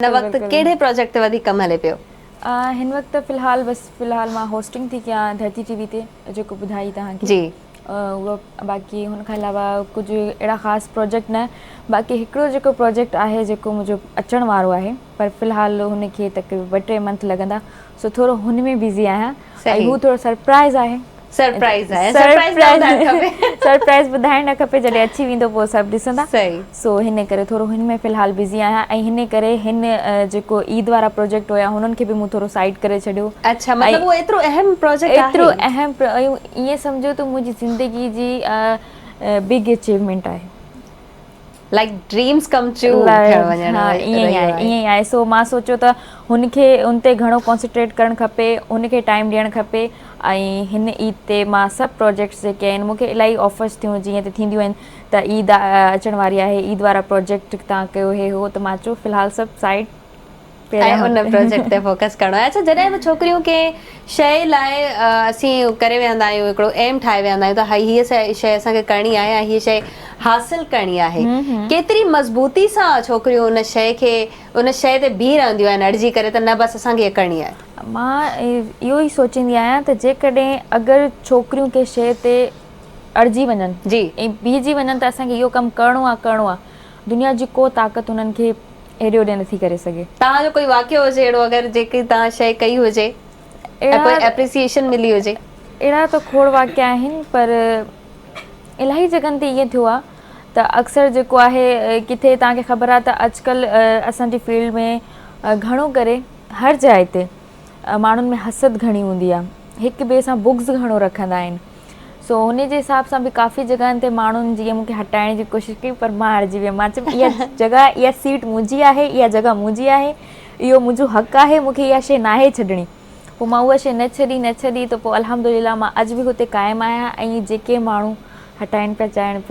هن وقت ڪهڙي پروجيڪٽ تي وڌيڪ ڪم هلي پيو؟ هن وقت ته في الحال بس في الحال مان هوسٽنگ ٿي ڪيان ڌرتي ٽي وي تي جيڪو ٻڌائي توهان کي جي اهو باقي هن کان علاوه ڪجهه اهڙا خاص پروجيڪٽ نه باقي هڪڙو جيڪو پروجيڪٽ آهي جيڪو منهنجو اچڻ وارو آهي پر في الحال هن کي تقريبن ٻه ٽي منٿ لڳندا سو ٿورو هن ۾ بزي آهيان ۽ هو ٿورو سرپرائز آهي. سرپرائز آهي سرپرائز نه ٻڌائڻ کپي. سرپرائز ٻڌائڻ نه کپي جڏهن اچي ويندو پوء سڀ ڏسندا صحيح. سو هن ڪري ٿورو هن ۾ في الحال بزي آهيان ۽ هن ڪري هن جيڪو عيد وارا پروجيڪٽ هيا هنن کي به مون ٿورو سائيڊ ڪري ڇڏيو. اڇا مطلب اهو ايترو اهم پروجيڪٽ آهي. ايترو اهم ائين سمجهو ته منهنجي زندگي جي بگ اچيومينٽ آهي. لائيڪ ڊريمز ڪم ٽرو ٿيڻ وڃڻ ها ائين ئي آهي ائين ئي آهي سو مان سوچيو ته هن کي ان تي گهڻو ڪانسنٽريٽ ڪرڻ کپي هن کي ٽائيم ڏيڻ کپي ۽ هن عيد تي مان سڀ پروجيڪٽس جيڪي آهن مون کي الاهي آفرس ٿيون جيئن ته ٿينديون آهن ته عيد اچڻ واري آهي عيد وارا پروجيڪٽ تان ڪيو هي هو ته مان چيو في الحال سڀ سائيڊ ۽ ان پروجيڪٽ تي فوڪس ڪرڻو آهي. اڇا جڏهن به ڇوڪريون ڪنهن شيء لاء اسين ڪري ويهندا آهيون هڪڙو ايم ٺاهي ويهندا آهيون ته هيء شيء اسان کي ڪرڻي آهي ۽ هيء شيء حاصل ڪرڻي آهي ڪيتري مضبوطي سان ڇوڪريون ان شيء کي ان شيء تي بيهي رهنديون آهن اڙجي ڪري ته نه بس اسان کي هيء ڪرڻي آهي. مان اهو ئي سوچيندي آهيان ته جيڪڏهن اگر ڇوڪريون ڪنهن شيء تي اڙجي وڃن جي ۽ بيهجي وڃن ته اسان کي اهو ڪم ڪرڻو آهي ڪرڻو آهي دنيا جي ڪو طاقت انهن کي هيڏي هوڏي نٿي ڪري سگهي. توهان جو ڪوئي واقعو هجي اهڙو اگر جيڪي توهان شيء ڪئي هجي ۽ پوء ايپريسيئيشن ملي هجي. اهڙا ته کوڙ واقعا آهن پر الاهي جڳهن تي ائين ٿيو آهي ته اڪثر جيڪو آهي ڪٿي توهان کي خبر آهي ته اڄڪلهه اسان جي فيلڊ ۾ گهڻو ڪري هر جاء تي ماڻهن ۾ حسد گهڻي هوندي آهي هڪ ٻئي سان بغض گهڻو رکندا آهن سو ان جي حساب سان به ڪافي جڳهن تي ماڻهن جيئن مون کي هٽائڻ جي ڪوشش ڪئي پر مان هارجي ويم مان چيم اها جڳهه اها سيٽ منهنجي آهي اها جڳهه منهنجي آهي اهو منهنجو حق آهي مون کي اها شيء ناهي ڇڏڻي پوء مان اها شيء نه ڇڏي نه ڇڏي ته پوء الحمدلله مان اڄ به هتي قائم آهيان ۽ جيڪي ماڻهو هٽائڻ پيا چاهين پوء.